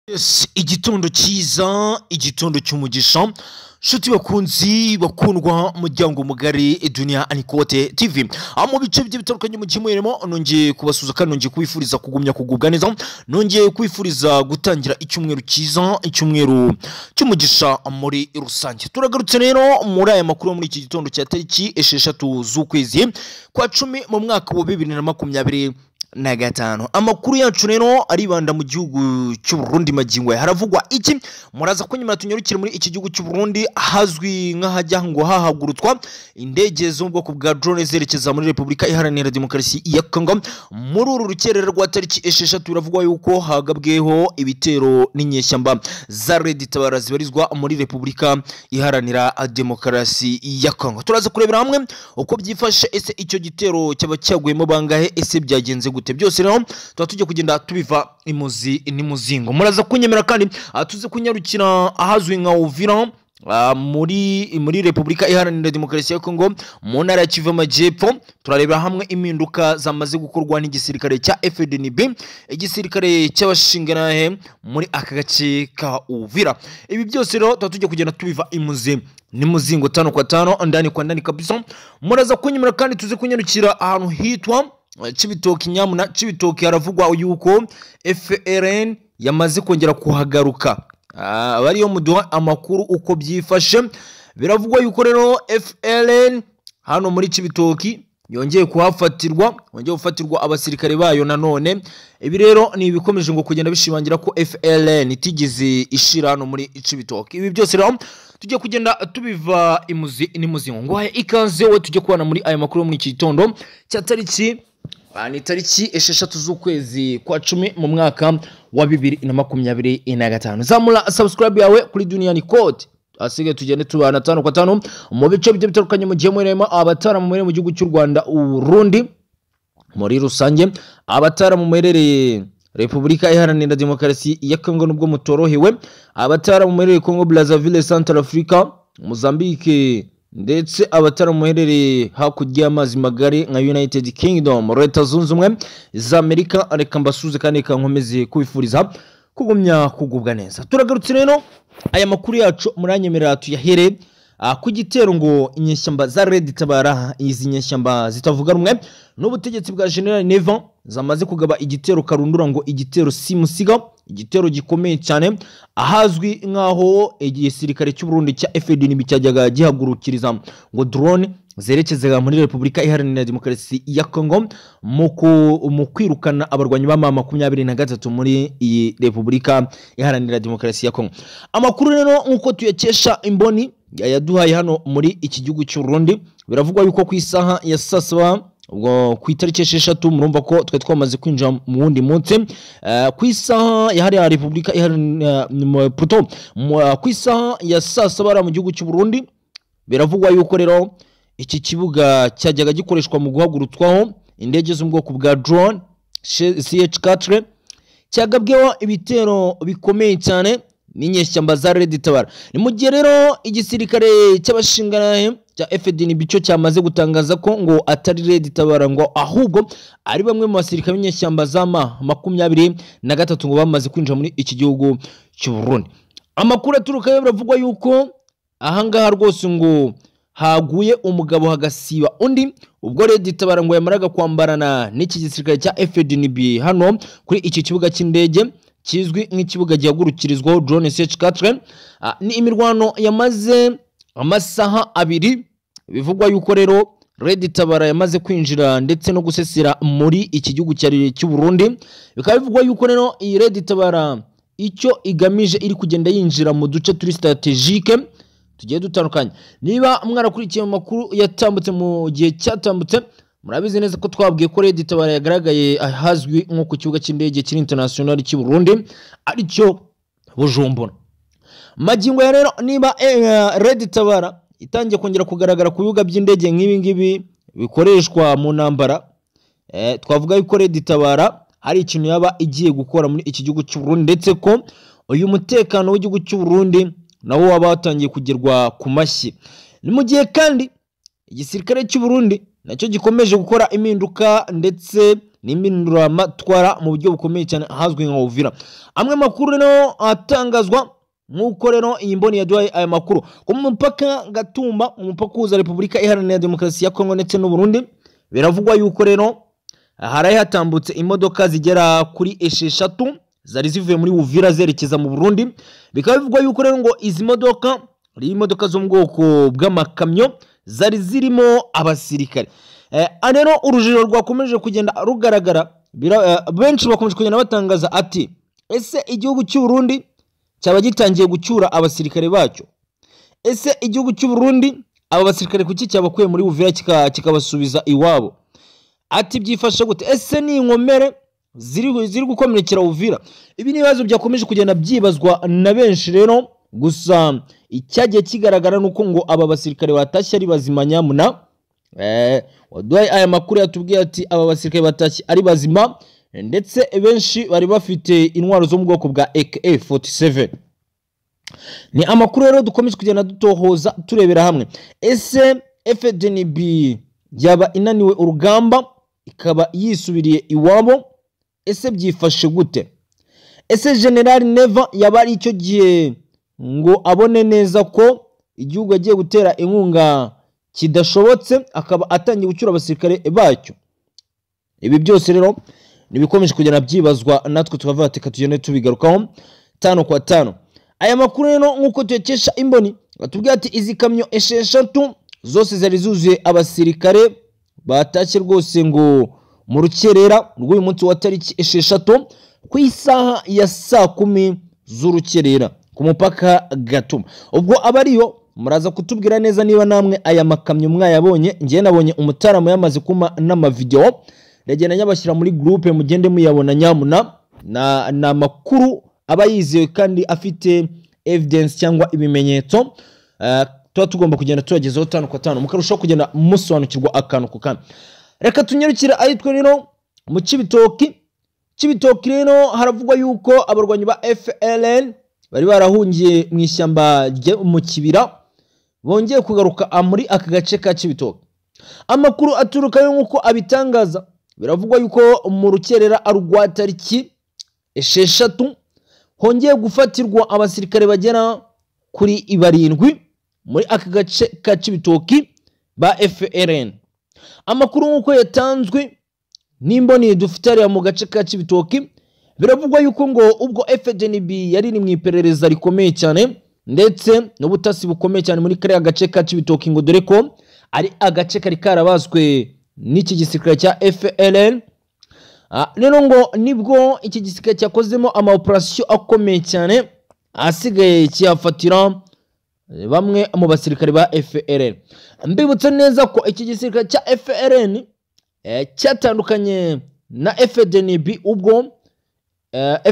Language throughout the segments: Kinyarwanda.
Yes, igitondo cyiza, igitondo cy'umugisha, nshuti bakunzi bakundwa, muryango mugari Dunia Anikote TV, aho mu bice bigiye bitandukanye mu kimweremo, nongeye kubasuhuza kandi nongeye kubifuriza kugumya kugubwa neza, nongeye kwifuriza gutangira icyumweru cyiza, icyumweru cy'umugisha muri rusange. Turagarutse rero muri aya makuru yo muri iki gitondo cya tariki 6 z'ukwezi kwa 10 mu mwaka wa 2025. Amakuru yacu rero aribanda mu gihugu cy'u Burundi. Magingo aya haravugwa iki? Muraza kunyuma tunyarukire muri iki gihugu cy'u Burundi, ahazwi nk'ahajya ngo hahagurutswa indege zo mu bwoko bwa drone zerekeza muri Repubulika Iharanira Demokarasi ya Congo. Muri uru rukerera rwa tariki 6 biravugwa yuko hagabweho ibitero n'inyeshyamba za Red Tabara zibarizwa muri Repubulika Iharanira Demokarasi ya Congo. Turaza kurebera hamwe uko byifashe, ese icyo gitero cyaba cyaguyemo bangahe, ese byagenze gute? Byose rero tuba tujya kugenda tubiva imuzi n'imuzingo. Muraza kunyemera kandi tuze kunyarukira ahazwi nka Uvira, muri Repubulika Iharanira Demokarasi ya Kongo, mu ntara ya Kivu y'Amajyepfo. Turarebera hamwe impinduka zamaze gukorwa n'igisirikare cya FDNB, igisirikare cy'abashinganahe muri aka gace ka Uvira. Ibi byose rero tuba tujya kugenda tubiva imuzi n'imuzingo, tano kwa tano, ndani kwa ndani kabisa. Muraza kunyemera kandi tuze kunyarukira ahantu hitwa Cibitoki. Nyamuna Cibitoki haravugwa yuko FRN yamaze kongera kuhagaruka. Abariyo muduha amakuru uko byifashe. Biravugwa yuko rero FLN hano muri Cibitoki yongeye kuhafatirwa, yongeye gufatirwa abasirikare bayo nanone. Ibi rero ni ibikomeje ngo kugenda bishimangira ko FLN itigeze ishira hano muri Cibitoki. Ibi byose rero tujye kugenda tubiva imuzi n'imuzingo. Nguhaye ikaze we tujye kubana muri aya makuru yo muri iki gitondo cya tariki, ni tariki 6 z'ukwezi kwa 10 mu mwaka wa 2025. Zamura subscribe yawe kuri Dunia Code, asigaye tugende tubana tano kwa tano mu bice bigiye bitandukanye mu gihe mwerema abataramu muri mu gihugu cy'u Rwanda, Uburundi muri rusange, abataramu muherereye Repubulika Iharanira Demokarasi ya Kongo nubwo mutorohewe, abataramu muherereye Congo Brazzaville, Central Africa, Mozambique, ndetse abataramu muherereye hakurya y'amazi magari nka United Kingdom, Leta Zunze Ubumwe za Amerika, reka mbasuze kandi reka nkomeze kubifuriza kugumya kugubwa neza. Turagarutse rero, aya makuru yacu muranyemerera tuyahere ku gitero ngo inyeshyamba za Red Tabara, izi nyeshyamba zitavuga rumwe n'ubutegetsi bwa General Neva, zamaze kugaba igitero karundura, ngo igitero simusiga, igitero gikomeye cyane ahazwi nk'aho igisirikare cy'u Burundi cya FDNB cyajyaga gihagurukiriza ngo drone zerekezaga muri Repubulika Iharanira Demokarasi ya Congo mu kwirukana abarwanyi ba M23 muri iyi Repubulika Iharanira Demokarasi ya Congo. Amakuru rero nk'uko tuyakesha imboni yaduhaye hano muri iki gihugu cy'u Burundi, biravugwa yuko ku isaha ya saa saba, ubwo ku itariki 6, murumva ko twari twamaze kwinjira mu wundi munsi, ku isaha yahariye Repubulika Iharanira Pluto, ku isaha ya saa saba hariya mu gihugu cy'u Burundi, biravugwa yuko rero iki kibuga cyajyaga gikoreshwa mu guhagurutswaho indege zo mu bwoko bwa drone CH4 cyagabweho ibitero bikomeye cyane n'inyeshyamba za Red Tabara. Ni mu gihe rero igisirikare cy'abashinganahe cya FDNB cyo cyamaze gutangaza ko ngo atari Red Tabara, ngo ahubwo ari bamwe mu basirikare b'inyeshyamba za M23 ngo bamaze kwinjira muri iki gihugu cy'u Burundi. Amakuru aturukayo, biravugwa yuko ahangaha rwose ngo haguye umugabo hagasiba undi, ubwo Red Tabara ngo yamaraga kwambarana n'iki gisirikare cya FDNB hano kuri iki kibuga cy'indege kizwi nk'ikibuga gihagurukirizwaho drone CH4. Ni imirwano yamaze amasaha 2. Bivugwa yuko rero Red Tabara yamaze kwinjira ndetse no gusesera muri iki gihugu cy'u Burundi. Bikaba bivugwa yuko rero iyi Red Tabara icyo igamije, iri kugenda yinjira mu duce turi stratégique tugiye dutandukanye. Niba mwarakurikiye mu makuru yatambutse mu gihe cyatambutse, murabizi neza ko twabwiye ko Red Tabara yagaragaye ahazwi nko ku kibuga cy'indege kiri international cy'u Burundi, aricyo Bujumbura. Magingo ya rero, niba Red Tabara itangiye kongera kugaragara ku bibuga by'indege nk'ibi ngibi bikoreshwa mu ntambara, twavuga yuko Red Tabara hari ikintu yaba igiye gukora muri iki gihugu cy'u Burundi, ndetse ko uyu mutekano w'igihugu cy'u Burundi nawo waba watangiye kugerwa ku mashyi. Ni mu gihe kandi igisirikare cy'u Burundi nacyo gikomeje gukora impinduka ndetse n'impinduramatwara mu buryo bukomeye cyane ahazwi nka Uvira. Amwe makuru rero atangazwa nk'uko rero iyi mboni yaduhaye aya makuru ku mupaka Gatumba, umupaka uhuza Repubulika Iharanira Demokarasi ya Kongo ndetse n'u Burundi, biravugwa yuko rero haraye hatambutse imodoka zigera kuri 6 zari zivuye muri Uvira zerekeza mu Burundi. Bikaba bivugwa yuko rero ngo izi modoka ari imodoka zo mu bwoko bw'amakamyo zari zirimo abasirikare. Rero urujijo rwakomeje kugenda rugaragara, benshi bakomeje kugenda batangaza ati ese igihugu cy'u Burundi cyaba gitangiye gucyura abasirikare bacyo? Ese igihugu cy'u Burundi aba basirikare kuki cyabakuye muri Uvira kikabasubiza iwabo? Ati byifashe gute? Ese ni inkomere ziri gukomerekera Uvira? Ibi ni ibibazo byakomeje kugenda byibazwa na benshi rero. Gusa icyagiye kigaragara nuko ngo aba basirikare batashye ari bazima nyamuna. Waduhaye aya makuru yatubwiye ati aba basirikare batashye ari bazima, ndetse benshi bari bafite intwaro zo mu bwoko bwa AK-47. Ni amakuru rero dukomeje kugenda dutohoza turebera hamwe. Ese FDNB yaba inaniwe urugamba ikaba yisubiriye iwabo? Ese byifashe gute? Ese General Neva yaba ari icyo gihe ngo abone neza ko igihugu agiye gutera inkunga kidashobotse, akaba atangiye gucyura abasirikare bacyo? Ibi byose rero nibikomeje kugenda byibazwa, natwe tukavuga ati tugende tubigarukaho 5 kwa 5. Aya makuru rero nkuko tuyakesha imboni batubwira ati izi kamyo 6 zose zari zuzuye abasirikare batashye rwose ngo mu rukerera rw'uyu munsi wa tariki 6 ku isaha ya saa 10 z'urukerera ku mupaka Gatuma. Ubwo abariyo muraza kutubwira neza niba namwe aya makamyo mwayabonye. Ngiye nabonye umutaramu yamaze kuma n'amavideo, ndagenda nyabashyira muri groupe mugende muyabona nyamuna. Na makuru aba yizewe kandi afite evidence cyangwa ibimenyetso. Tuba tugomba kugenda tubagezaho 5 kwa 5 mukarushaho kugenda musobanukirwa akantu ku kandi. Reka tunyarukire ahitwa rero mu Cibitoki. Cibitoki rero haravugwa yuko abarwanyi ba FLN bari barahungiye mu ishyamba mu kibira bongeye kugaruka muri aka gace ka Cibitoki. Amakuru aturuka nkuko abitangaza, biravugwa yuko mu rukerera rwa tariki 6 hongeye gufatirwa abasirikare bagera kuri 7 muri aka gace ka Cibitoki ba FRN. Amakuru nkuko yatanzwe n'imboni dufite ariya mu gace ka Cibitoki, biravugwa yuko ngo ubwo FDNB yari mu iperereza rikomeye cyane ndetse n'ubutasi bukomeye cyane muri kariya gace ka Cibitoki, ngo dore ko ari agace kari karabazwe n'iki gisirikare cya FLN. Rero ngo nibwo iki gisirikare cyakozemo ama operation akomeye cyane, asigaye kiyafatira bamwe mu basirikare ba FLN. Mbibutse neza ko iki gisirikare cya FLN cyatandukanye na FDNB ubwo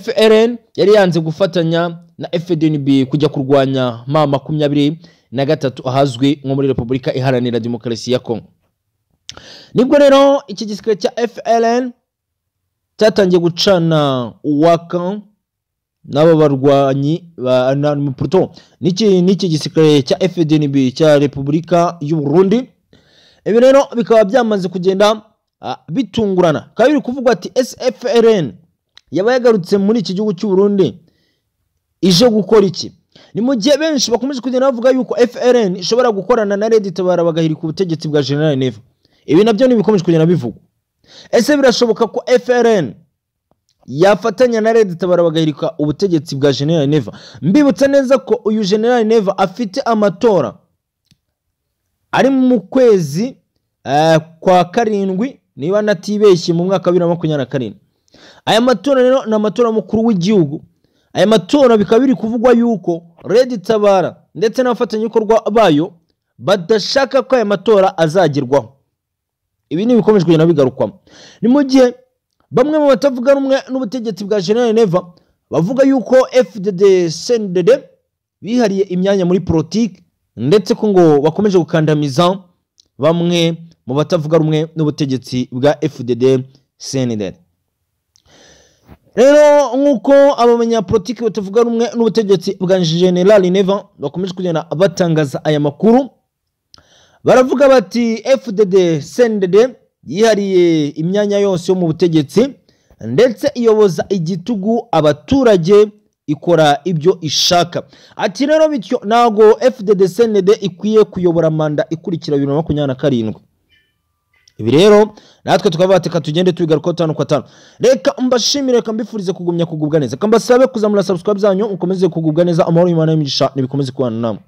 FRN yari yanze gufatanya na FDNB kujya kurwanya M23 ahazwi nko muri Repubulika Iharanira Demokarasi ya Kongo. Nibwo rero iki gisirikare cya FLN cyatangiye gucana uwaka n'abo barwanyi plutôt n'iki gisirikare cya FDNB cya Repubulika y'u Burundi. Ibi rero bikaba byamaze kugenda bitungurana. Bikaba biri kuvugwa ati SFRN yaba yagarutse muri iki gihugu cy'u Burundi ije gukora iki? Ni mu gihe benshi bakomeje kugenda bavuga yuko FRN ishobora gukorana na Red Tabara bagahirika ubutegetsi bwa General Neva. Ibi nabyo nibikomeje kugenda bivugwa. Ese birashoboka ko FRN yafatanya na Red Tabara bagahirika ubutegetsi bwa General Neva? Mbibutsa neza ko uyu General Neva afite amatora ari mu kwezi kwa 7 niba natibeshye mu mwaka wa 2027. Aya matora rero ni amatora mukuru w'igihugu. Aya matora bikaba biri kuvugwa yuko Red Tabara ndetse n'abafatanyabikorwa bayo badashaka ko aya matora azagerwaho. Ibi ni bikomeje kugenda bigarukwamo. Ni mu gihe bamwe mu batavuga rumwe n'ubutegetsi bwa General Neva bavuga yuko FDD CNDD bihariye imyanya muri politiki ndetse ko ngo bakomeje gukandamiza bamwe mu batavuga rumwe n'ubutegetsi bwa FDD CNDD. Rero nkuko abanyapolitiki batavuga rumwe n'ubutegetsi bwa General Neva bakomeje kugenda batangaza aya makuru, baravuga bati FDD CNDD Yihariye imyanya yose yo mu butegetsi, ndetse iyoboza igitugu abaturage, ikora ibyo ishaka. Ati rero bityo ntago FDD-CND ikwiye kuyobora manda ikurikira 2027. Ibi rero natwe tukavuga ati reka tugende tubigarukaho tanu kwa tanu. Reka mbashimire, reka mbifurize kugumya kugubwa neza, reka mbasabe kuzamura subscribe zanyu, mukomeze kugubwa neza. Amahoro y'Imana n'imigisha nibikomeze kubana namwe.